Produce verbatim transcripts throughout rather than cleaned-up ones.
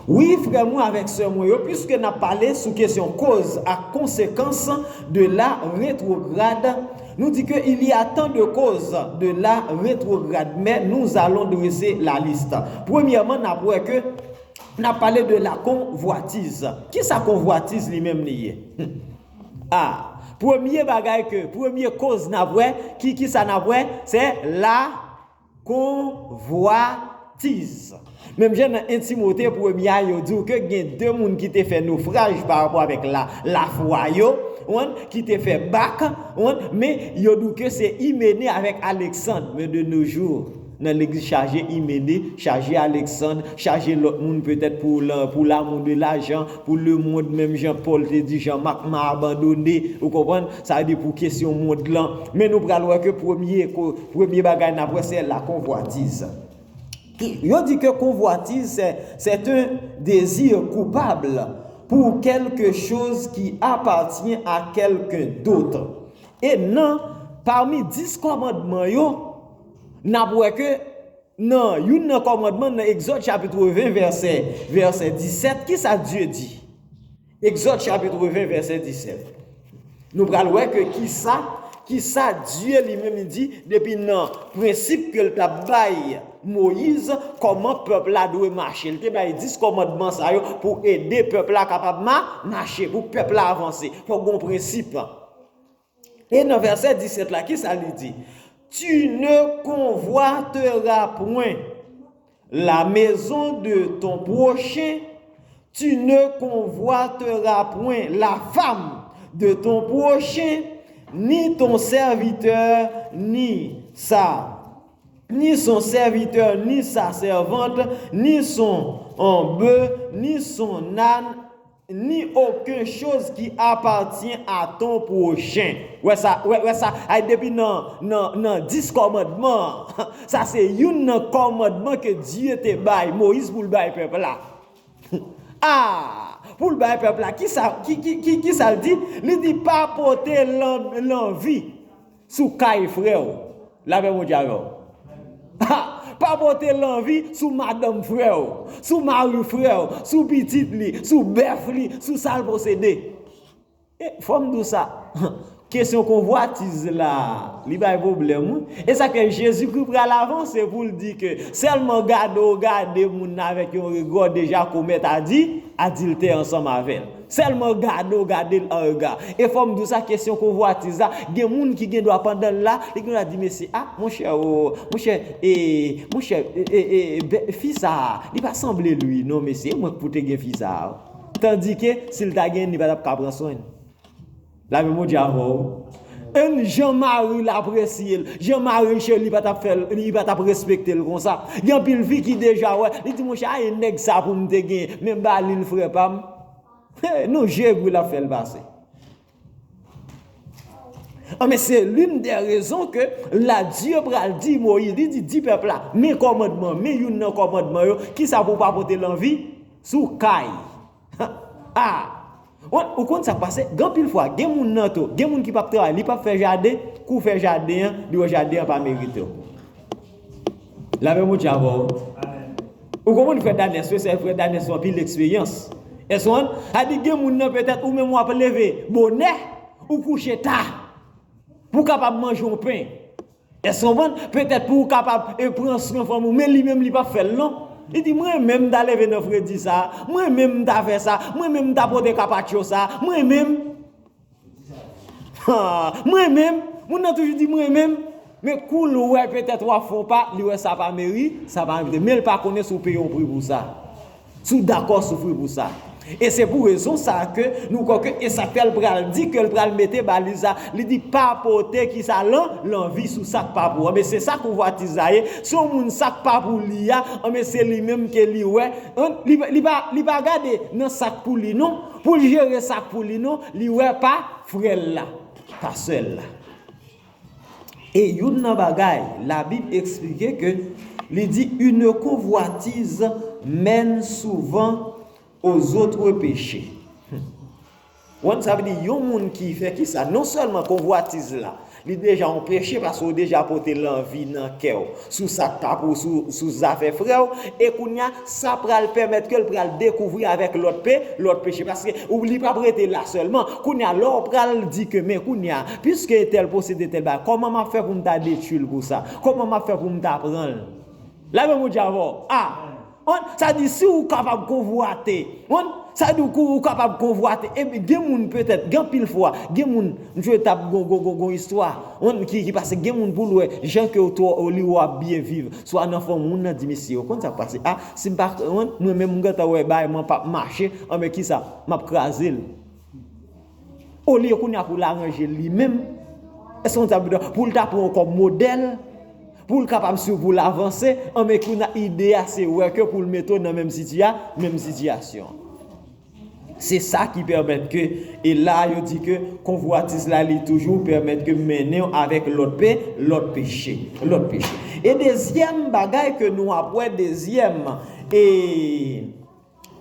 Wi, frè mwen avèk sè mwen yo, piske n ap pale sou kesyon koz ak konsekans de la retrograd, nou di ke il y a tant de causes de la rétrograde, mais nous allons dresser la liste. Premyèman, n ap wè ke n ap pale de la convoitise. Kisa konvwatiz li menm li ye? Ah, premye bagay ke, premye koz n ap wè, ki, kisa n ap wè? Se la konvwatiz. Menm jan nan en Timote premye a, yo di w ke gen de moun ki te fè nofraj pa rapò avèk la, lafwa yo, ou konprann, ki te fè bak, ou konprann, men yo di w ke se Imene avèk Aleksand. Men de nos jours, nan legliz chaje Imene, chaje Aleksand, chaje lòt moun petèt pou la, pou l'amour de l'argent, pou lemonn, menm jan Pòl te di, Jan Mak m a abandone, ou konprann? Sa vle di pou kesyon mond lan. Men nou pral wè ke premye, ko- premye bagay n ap wè se la convoitise. Yo di ke convoitise, c'est, c'est un désir coupable pour quelque chose qui appartient à quelqu'un d'autre. E nan, pami dis kòmandman yo, n ap wè ke nan youn nan kòmandman, nan Egzòd chapit ven, vèsè, vèsè disèt, kisa Dye di? Egzòd chapit ven, vèsè disèt. Nou pral wè ke kisa, kisa Dye li menm li di, depi nan prensip ke l t ap bay Moyiz, kòman pèp la dwe mache. L te bay dis kòmandman sa yo pou ede pèp la kapab ma-, mache, pou pèp la avanse. Fòk gen yon prensip. E nan vèsè disèt la, kisa li di? Tu ne convoiteras point la maison de ton prochain, tu ne convoiteras point la femme de ton prochain, ni ton serviteur, ni sa, ni son serviteur, ni sa servante, ni son bœuf, ni son âne, ni aucune chose qui appartient à ton prochain. Wè sa, wè, wè sa, ay depi nan, nan, nan dis kòmandman. Sa se youn nan kòmandman ke Dye te bay Moyiz pou l bay pèp la. Ah, pou l bay pèp la, kisa, ki, ki, ki, kisa l di? Li di pa pote lan-, lanvi sou kay frè w. Lapè Bondye avè w. Ha! Pa pote lanvi sou madanm frè w, sou mari frè w, sou pitit li, sou bèf li, sou sa l posede. E, fò m di w sa, kesyon konvwatiz la, li bay pwoblèm, wi. E sa k fè Jezikri pral avanse pou l di ke sèlman gade w gade moun nan avèk yon rega w deja komèt adi-, adiltè ansanm avè l. Sèlman gade w gade l an rega. E fò m di w sa, kesyon konvwatiz la, gen moun ki gen dwa pandan l la, li gen dwa di, "Mesye, a, monchè, o, monchè, e, monchè, e, e, e, bè, fi sa a, li pa sanble l wi, non, mesye, e mwen k pou te gen fi sa a." Tandike, si l ta genyen, li pa t ap ka pran swen l. Lapè Bondye avè w. Enn jan mari l apresye l, jan mari l cheri, li pa t ap fè l, li pa t ap respekte l konsa. Gen anpil fi ki deja wè, li di, "Monchè, a e nèg sa pou m te genyen, men ba li l frè pa m." He, nou jegri l ap fè l pase. Anben, se l'une des raisons ke la Dye pral di Moyiz, li di, "Di pèp la, men kòmandman, men youn nan kòmandman yo, kisa pou w pa pote lanvi sou kay." Ah! Ou, ou konn sa k pase? Gen anpil fwa, gen moun nan tou, gen moun ki p ap travay, li p ap fè jaden, kou fè jaden an, li wè jaden an pa merite w. Lapè Bondye avè w. Ou konprann frè Danès, wi, se frè Danès, ou anpil eksperyans. Èske w konprann? Sa di gen moun nan petèt ou menm w ap leve bonè, ou kouche ta. Pou w kapab manje yon pen. Èske w konprann? Petèt pou w kapab, e, pran swen fanmi w, men li menm li p ap fè l non. Li di, "Mwen menm m ta leve nan fredi sa, mwen menm m ta fè sa, mwen menm m ta pote kapatcho sa, mwen menm." Ha, mwen menm, moun nan toujou di, "Mwen menm." Men kou l wè petèt w ap fè yon pa, li wè sa pa meri, sa pa merite. Men l pa konnen si w peye yon pri pou sa. Si w dakò soufri pou sa. E se pou rezon sa a ke nou kwè ke e sa k fè l pral di ke l pral mete baliz la. Li di pa pote kisa lan, lanvi sou sa k pa pou ou. Anben se sa konvwatiz la ye. Se yon moun sa k pa pou li a, anben se li menm ke li wè. An, li, li pa, li pa gade nan sa k pou li non. Pou l jere sa k pou li non, li wè pa frè l la, pa sè l la. E youn nan bagay Labib eksplike ke li di une convoitise mène souvent aux autres péchés. Ou konn sa vle di yon moun ki fè kisa? Non sèlman konvwatiz la, Li deja yon peche paske w deja pote lanvi nan kè w sou sa k pa pou, sou, sou zafè frè w. E kounye a, sa pral pèmèt ke l pral dekouvri avèk lòt pe, lòt peche. Paske ou, li p ap rete la sèlman. Kounye a, lè w pral di ke, men kounye a, piske entèl posede tèl bagay, kòman m ap fè pou m ta detwi l pou sa? Kòman m ap fè pou m ta pran l? Lave m ou di avè w. A! Sa di, si ou kapab konvwate, sa di ou, ou kapab konvwate. E gen moun petèt, gen anpil fwa, gen moun, m jwe t ap gon, gon, gon, gon istwa ki, ki pase, gen moun pou l wè jan ke ou twò, li wè w ap byen viv, swa nan fanmi w, nan di, mesye, ou konn sa k pase? A, si m pa, mwen menm, m gentan wè bagay mwen p ap mache, anben kisa, m ap kraze l. Olye kounye a pou l aranje li menm, èske w konn sa m vle di, pou l ta pran w kòm modèl, pou l kapab swiv, pou l avanse, anben kounye a ide a se wè ke pou l mete w nan menm sitiya, menm sitiyasyon. Se sa ki pèmèt ke, e la yo di ke konvwatiz la li toujou pèmèt ke mennen w avèk lòt pe, lòt peche, lòt peche. E dezyèm bagay ke nou ap wè, dezyèm, e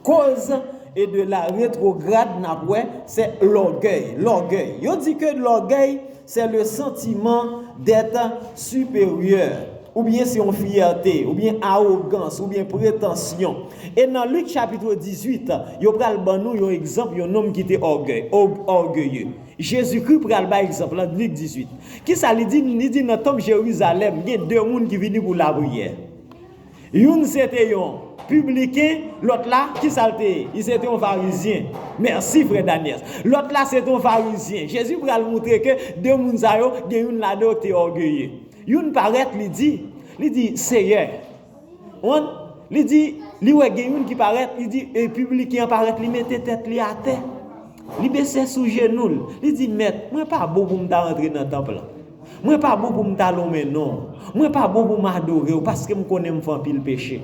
koz e de la retrograd n ap wè, se lògèy. Lògèy. Yo di ke lògèy, se le sentiment d'être supérieur. Oubyen se yon fyète, oubyen awogans, oubyen pretansyon. E nan Lik chapit dizuit, yo pral ban nou yon egzanp, yon nonm ki te ògèy, ògeye. Jezikri pral bay egzanp lan, Lik dizuit. Kisa li di? Li di nan tanp Jerizalèm, gen de moun ki vini pou lapriyè. Youn se te yon pibliken, lòt la, kisa l te ye? Li se te yon farizyen. Mèsi, frè Daniel. Lòt la se te yon farizyen. Jezi pral montre ke de moun sa yo, gen youn ladan yo ki te ògeye. Youn parèt, li di, li di, Seyè, wan, li di, li wè gen youn ki parèt, li di, e pibliken an parèt, li mete tèt li atè. Li bese sou jenou l. Li di, Mèt, mwen pa bon pou m ta rantre nan tanp lan. Mwen pa bon pou m ta lonmen non w. Mwen pa bon pou m adore w paske m konnen m fè anpil peche.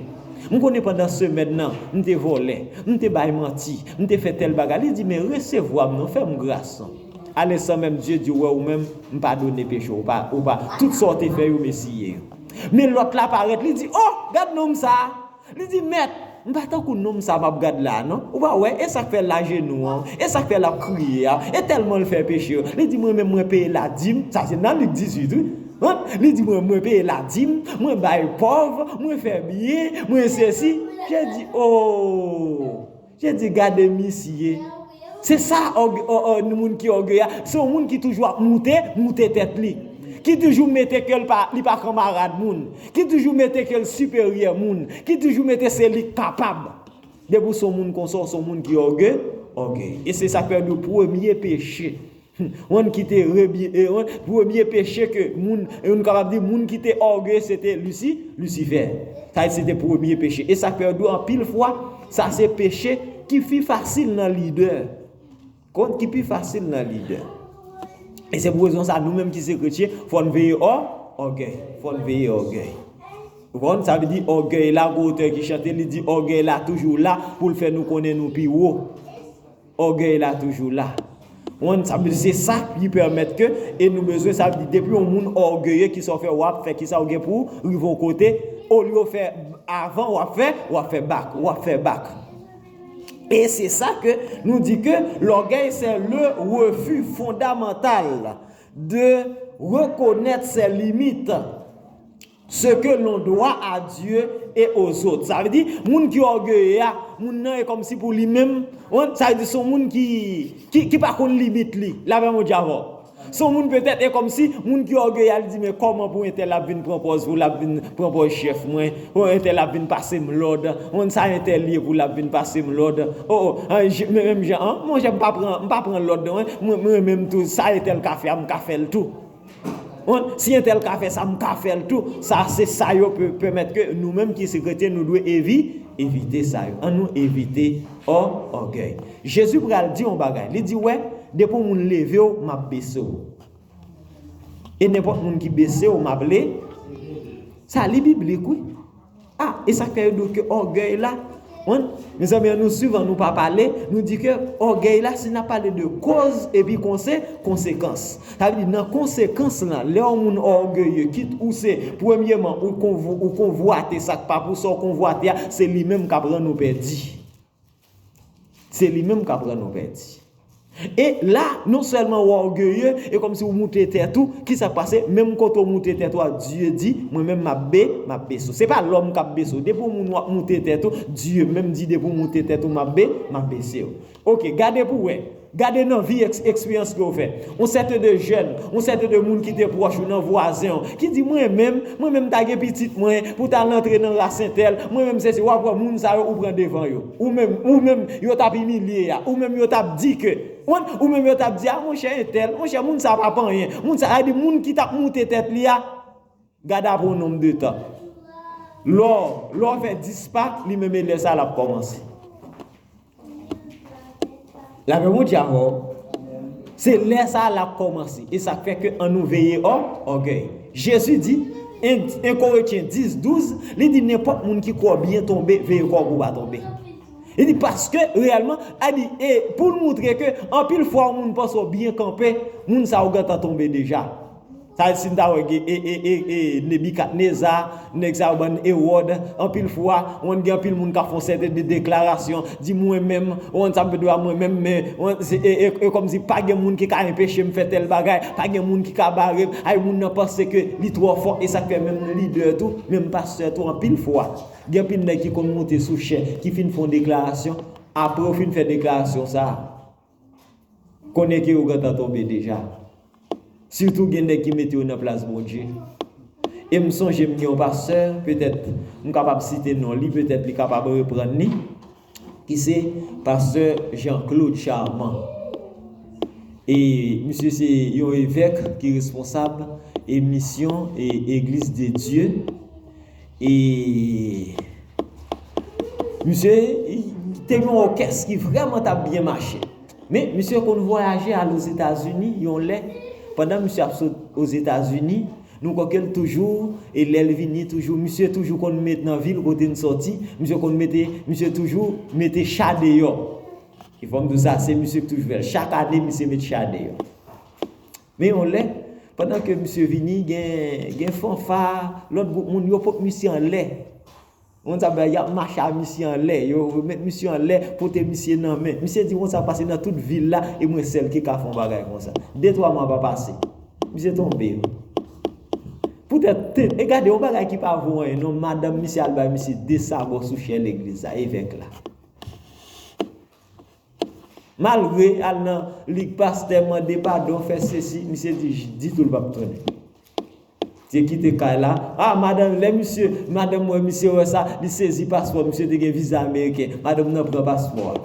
M konnen pandan semèn nan, m te vòlè, m te bay manti, m te fè tèl bagay. Li di, Men resevwa m non, fè m gras. Alenstan menm Dye di, Wè ou menm, m padone peche w, ou pa, ou pa, tout sa w te fè yo, m esiye yo. Men lòt la parèt, li di, O, gad nonm sa a! Li di, Mèt, m pa tankou nonm sa m ap gad la a non. Ou pa wè, e sa k fè l ajenou an, e sa k fè l ap kriye a, e tèlman l fè peche yo. Li di, Mwen menm, mwen peye ladim, sa se nan Lik dizuit, wi. Li di, Mwen, mwen peye ladim, mwen bay pòv, mwen fè byen, mwen sesi. Jezi di, O! Jezi di, Gade misye. Se sa, òg-, ò, ò, moun ki ògeye a. Se yon moun ki toujou ap moute, moute tèt li. Ki toujou mete ke l pa, li pa kanmarad moun. Ki toujou mete ke l siperyè moun. Ki toujou mete se li k kapab. Depi w se yon moun konsa, w se yon moun ki òge-, ògeye. E se sa k fè nou premye peche. Moun ki te rebye-, e, moun, premye peche ke moun, e, nou kapab di moun ki te ògeye, se te Lisi-, Lisifè. Sa se te premye peche. E sa k fè yo di w anpil fwa, sa se peche ki pi fasil nan lidè. Kot ki pi fasil nan lidè. E se pou rezon sa, nou menm ki se kretyen, fò n veye ò-, ògèy. Fò n veye ògèy. Ou konprann? Sa vle di ògèy la, gon otè ki chante, li di ògèy la toujou la pou l fè nou konnen nou pi wo. Ògèy la toujou la. Ou konprann? Sa vle di se sa ki pèmèt ke, e nou bezwen, sa vle di depi yon moun ògeye, kisa w fè, w ap fè, kisa w gen pou w rive yon kote, olye w fè avan, w ap fè, w ap fè bak, w ap fè bak. E se sa ke nou di ke l'orgueil, c'est le refus fondamental de reconnaître ses limites, ce que l'on doit à Dieu et aux autres. Sa vle di, moun ki ògeye a, moun nan e kòmsi pou li menm, ou konprann? Sa vle di, se yon moun ki, ki, ki pa konn limit li. Lapè Bondye avè w. Se yon moun petèt, e kòmsi, moun ki ògeye a, li di, Men kòman pou entèl ap vin pran pòz pou l ap vin pran pòz chèf mwen? O, entèl ap vin pase m lòd. Ou konn sa entèl ye pou l ap vin pase m lòd? O, o, an, j-, men menm jan an, monchè, m pa pran, m pa pran lòd, non, mwen, mwen menm tou, sa entèl ka fè a, m ka fè l tou. Ou konprann? Si entèl ka fè sa, m ka fè l tou. Sa, se sa yo pe-, pèmèt ke nou menm ki se kretyen, nou dwe evi-, evite sa yo. An nou evite ò-, ògèy. Jezi pral di yon bagay. Li di, Wè, depi yon moun leve w, m ap bese w. E nenpòt moun ki bese w, m ap le-, sa li biblik, wi. A, e sa k fè yo di w ke ògèy la, ou konprann? Mezanmi, an nou swiv, an nou pa pale, nou di ke ògèy la, si n ap pale de koz epi konse-, konsekans. Sa vle di, nan konsekans lan, lè yon moun ògeye, kit ou se, premyeman, ou konvo-, ou konvwate sa k pa pou, sa w konvwate a, se li menm k ap rann ou pèdi. Se li menm k ap rann ou pèdi. E la, non sèlman w ògeye, e kòmsi w moute tèt ou, ki sa k pase? Menm kote w moute tèt ou a, Dye di, mwen menm m ap be, m ap bese w. Se pa lòm k ap bese w. Depi yon moun w ap moute tèt ou, Dye menm di depi w moute tèt ou, m ap be, m ap bese w. Oke, gade pou w wè. Gade nan vi eks-, eksperyans ke w fè. Yon sète de jèn, yon sète de moun ki te pwòch ou nan vwazen w, ki di, mwen menm, mwen menm ta gen pitit mwen pou t al antre nan ras entèl, mwen menm sesi, w ap wè moun sa yo ou pran devan yo. Ou menm, ou menm yo t ap imilye a, ou menm yo t ap di ke, ou menm yo t ap di, a monchè entèl, monchè moun sa pa p anyen, moun sa, sa di moun ki t ap moute tèt li a, gade apre yon nonm de tan. Lè w, lè w fè dis pa, li menm e lè sa l ap kòmanse. Lapè Bondye avè w. Se lè sa l ap kòmanse. E sa k fè ke an nou veye ò, ògèy. Jezi di, en, en Korentyen dis douz, li di nenpòt moun ki kwè w byen tonbe, veye kò w pou w pa tonbe. Li di paske reyèlman, a di, e pou l moutre ke anpil fwa yon moun panse w byen kanpe, moun sa yo gentan tonbe deja. Sa vle di si n ta wè gen e, e, e, e, Nebikadneza, nèg sa yo bann Ewòd, anpil fwa, w konn gen anpil moun k ap fè yon sèten de deklarasyon, di mwen menm, w konn sa m vle di a mwen menm, men, w konn, se, e, e, e kòmsi pa gen moun ki ka enpeche m fè tèl bagay, pa gen moun ki ka bare m, ay moun nan panse ke li twò fò, e sa k fè menm lidè tou, menm pastè tou, anpil fwa, gen anpil nèg ki konn moute sou chè, ki fin fè yon deklarasyon, apre w fin fè deklarasyon sa a. Konnen ke yo gentan tonbe deja. Sitou gen nèg ki mete yo nan plas Bondye. E m sonje m gen yon pastè, petèt m kapab site non li, petèt li kapab reprann li, ki se pastè Jean Claude Charmant. E misye se yon evèk ki responsab e misyon e Eglise de Dieu. E misye te gen yon òkès ki vrèman t ap byen mache. Men misye konn vwayaje al Ozetazini yon lè. Pandan misye ap sot Ozetazini, nou kwè ke l toujou, e lè l vini toujou, misye toujou konn met nan vil kote n sòti, misye konn mete, misye toujou mete cha deyò. E fò m di w sa, se misye k toujou fè l. Chak ane, misye met cha deyò. Men yon lè, pandan ke misye vini, gen, gen fanfa, lòt gwoup moun, yo pot misye anlè. Moun sa bay, y ap mache a misye anlè, yo met misye anlè, pote misye nan men. Misye di, moun sa pase nan tout vil la, e mwen sèl ki ka fè yon bagay konsa. De twa mwa pa pase. Misye tonbe. Poutèt, e gade, yon bagay ki pa vo anyen, non, madanm misye al bay misye de sabò sou chè legliz la, evèk la. Malgre al nan lig pastè, mande padon, fè sesi, misye di, ditou l p ap tounen. Te kite kay la. A, madanm, lè misye, madanm wè misye wè sa, li sezi paspò, misye te gen viza ameriken. Madanm nan pran paspò a.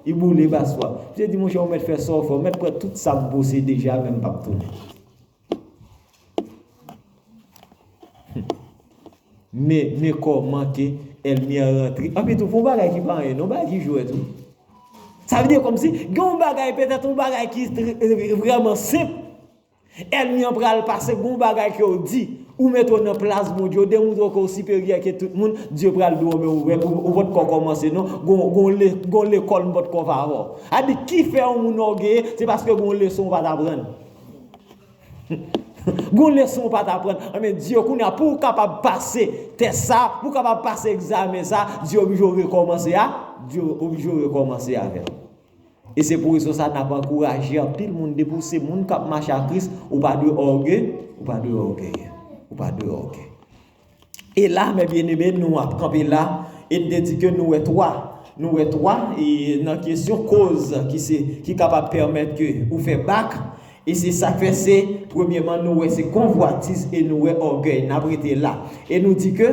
Li boule paspò a. Misye di, monchè, ou mèt fè sa w fè, ou mèt pran tout sa m posede a, men m p ap tounen. Men, men kòman ke ènmi an rantre. Anpi tou, fè yon bagay ki pa anyen, non, bagay ki jwèt wi. Sa vle di kòmsi, gen yon bagay, petèt yon bagay ki trè, vrèman senp. Ènmi an pral pase, gen yon bagay ke w di, ou mete w nan plas Bondye, ou demontre w ke w siperyè ke tout moun, Dye pral di w, men ou, ou, ou potko kòmanse, non, gon, gon le-, gon lekòl m potko va ba w. A di, ki fè yon moun ògeye, se paske gon leson w pa t aprann. Gon leson w pa t aprann. Anben, Dye, kounye a, pou w kapab pase tès sa, pou w kapab pase egzamen sa, Dye oblije w rekòmanse a, Dye oblije w rekòmanse avè l. E se pou rezon sa, n ap ankouraje anpil moun, depi w se moun k ap mache ak Kris, ou pa dwe òge-, ou pa dwe ògeye, ou pa dwe òge. E la, mes bien-aimés, nou ap kanpe la, e n te di ke nou wè twa, nou wè twa, e nan kesyon koz ki se, ki kapab pèmèt ke ou fè bak, e se sa k fè se, premyèman, nou wè se konvwatiz e nou wè ògèy, n ap rete la. E nou di ke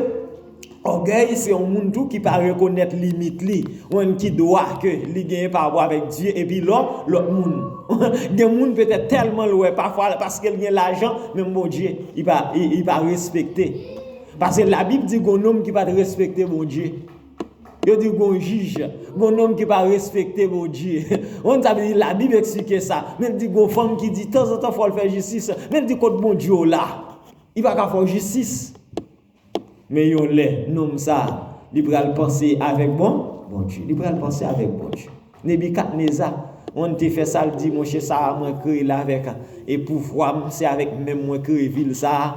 ògèy se yon moun tou ki pa rekonèt limit li, yon ki dwa ke li genyen pa rapò avèk Dye, epi lò, lòt moun. Gen moun petèt tèlman l wè, pafwa paske l gen lajan, menm Bondye, li pa, li, li pa respekte. Paske Labib di gon nonm ki pa t respekte Bondye. Yo di gon jij, gon nonm ki pa respekte Bondye. Ou konn sa vle di Labib eksplike sa. Men l di gon fanm ki di tanzantan fò l fè jistis. Men l di kot Bondye w la. Li pa ka fè w jistis. Men yon lè, nonm sa, li pral panse avèk bon, Bondye. Li pral panse avèk Bondye. Nebikadneza, yon te fè sa, l di, monchè, sa a mwen kreye l avèk, e pouvwa m, se avèk men m mwen kreye vil sa a.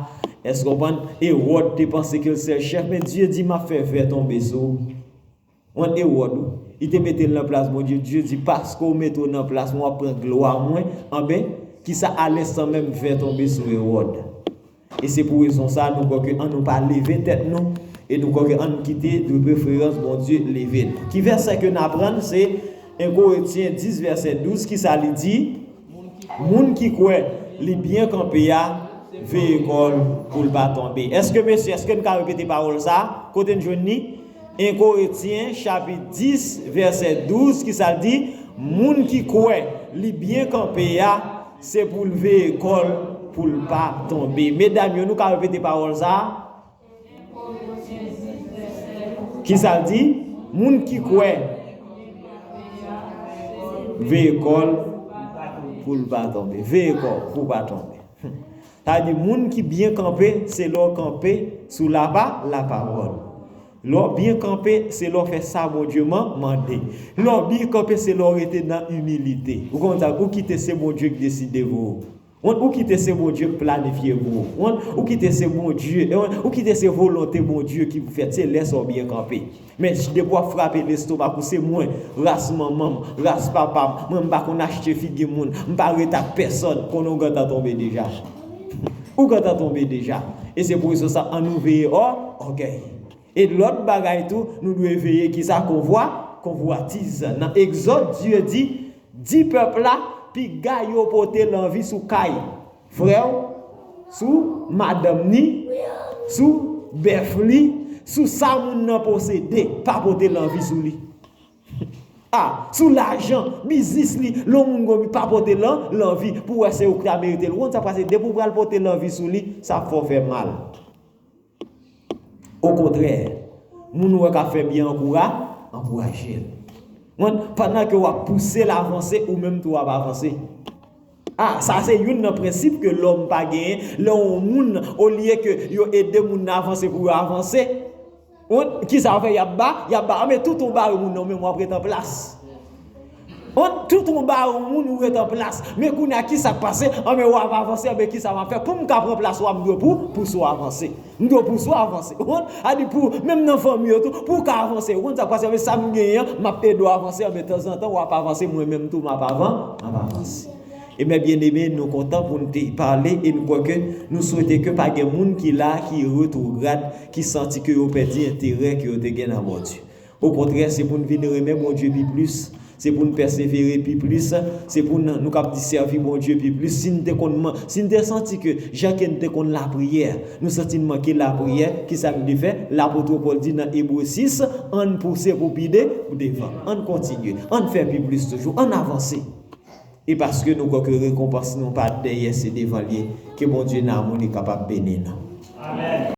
Èske w konprann? Ewòd te panse ke l sèl chèf, men Dye di, m ap fè vè tonbe sou ou. Wont Ewòd ou. Li te mete l nan plas Bondye. Dye di, paske w mete w nan plas mwen, w ap pran glwa mwen. Anben, kisa a lenstan menm vè tonbe sou Ewòd. E se pou rezon sa a, nou kwè ke ann nou pa leve tèt nou, e nou kwè ke ann nou kite de preferans Bondye leve n. Ki vèsè ke n aprann? Se en Korentyen dis, vèsè douz, kisa li di? Moun ki kwè li byen kanpe a, veye kò l pou l pa tonbe. Èske, mesye, èske n ka repete pawòl sa a? Kote n jwenn li? En Korentyen, chapit dis, vèsè douz, kisa l di? Moun ki kwè li byen kanpe a, se pou l veye kò l pou l pa tonbe. Medam yo, nou ka repete pawòl sa a? Kisa l di? Moun ki kwè, veye kò l pou l pa tonbe. Veye kò w pou w pa tonbe. Sa vle di, moun ki byen kanpe, se lè w kanpe sou lapa, lapawòl. Lè w byen kanpe, se lè w fè sa Bondye man-, mande. Lè w byen kanpe, se lè w rete nan imilite. Ou konn sa, ou kite se Bondye ki deside pou ou. Ou, ou kite se Bondye k planifye pou ou. Ou, ou kite se Bondye, ou, ou kite se volonte Bondye ki pou fèt. Se lè sa w byen kanpe. Men depi w ap frape lestomak ou, se mwen, ras manman m, ras papa m, mwen m pa konn achte figi moun, m pa ret ak pèsòn, konnen w gentan tonbe deja. Ou gentan tonbe deja. E se pou rezon sa, ann nou veye ò, ògèy. E lòt bagay tou, nou dwe veye kisa? Konvwa, konvwatiz. Nan Egzòd, Dye di, di pèp la, piga yo pote lanvi sou kay frè w, sou madanm ni, sou bèf li, sou sa moun nan posede, pa pote lanvi sou li. A, sou lajan, biznis li, lè yon moun gon, pa pote lan-, lanvi, pou wè se ou ki ta merite l. Ou konn sa k pase, depi w pral pote lanvi sou li, sa ap fè w fè mal. Okontrè, moun ou wè k ap fè byen, ankoura-, ankouraje l. Ou konprann? Pandan ke w ap pouse l avanse, ou menm tou w ap avanse. A, sa se youn nan prensip ke lòm pa genyen. Lè yon moun, olye ke yo ede moun nan avanse pou yo avanse, ou konprann, kisa yo fè? Y ap ba, y ap ba. Anben, tout ou bare moun nan, ou menm w ap ret an plas. Ant tout ou ba yon moun ou ret an plas. Men kounye a, kisa k pase? Anben, w ap avanse, anben, kisa m ap fè? Pou m ka pran plas ou a, m dwe pou, pouse w avanse. M dwe pouse w avanse. Ou konprann? A di pou, menm nan fanmi yo tou, pou w ka avanse. Ou konn sa k pase? Anben, sa m genyen an, m ap ede w avanse. Anben, tanzantan, w ap avanse, mwen menm tou, m ap avan-, m ap avanse. E men, byeneme, nou kontan pou n te pale e nou kwè ke nou swete ke pa gen moun ki la, ki retwograd, ki santi ke yo pèdi enterè ke yo te gen nan Bondye. Okontrè, se pou n vin renmen Bondye pi plis, se pou n pèsevere pi plis, se pou n, nou kab di sèvi Bondye pi plis. Si n te konn man-, si n te santi ke jan ke n te konn lapriyè, nou santi n manke lapriyè, kisa n dwe fè? Lapot Pòl di nan Ebre sis, ann pouse pou pi de-, pou devan, ann kontinye, ann fè pi plis toujou, ann avanse. E paske nou kwè ke rekonpans nou pa dèyè, se devan l ye, ke Bondye nan amoun li kapab beni nou. Amèn.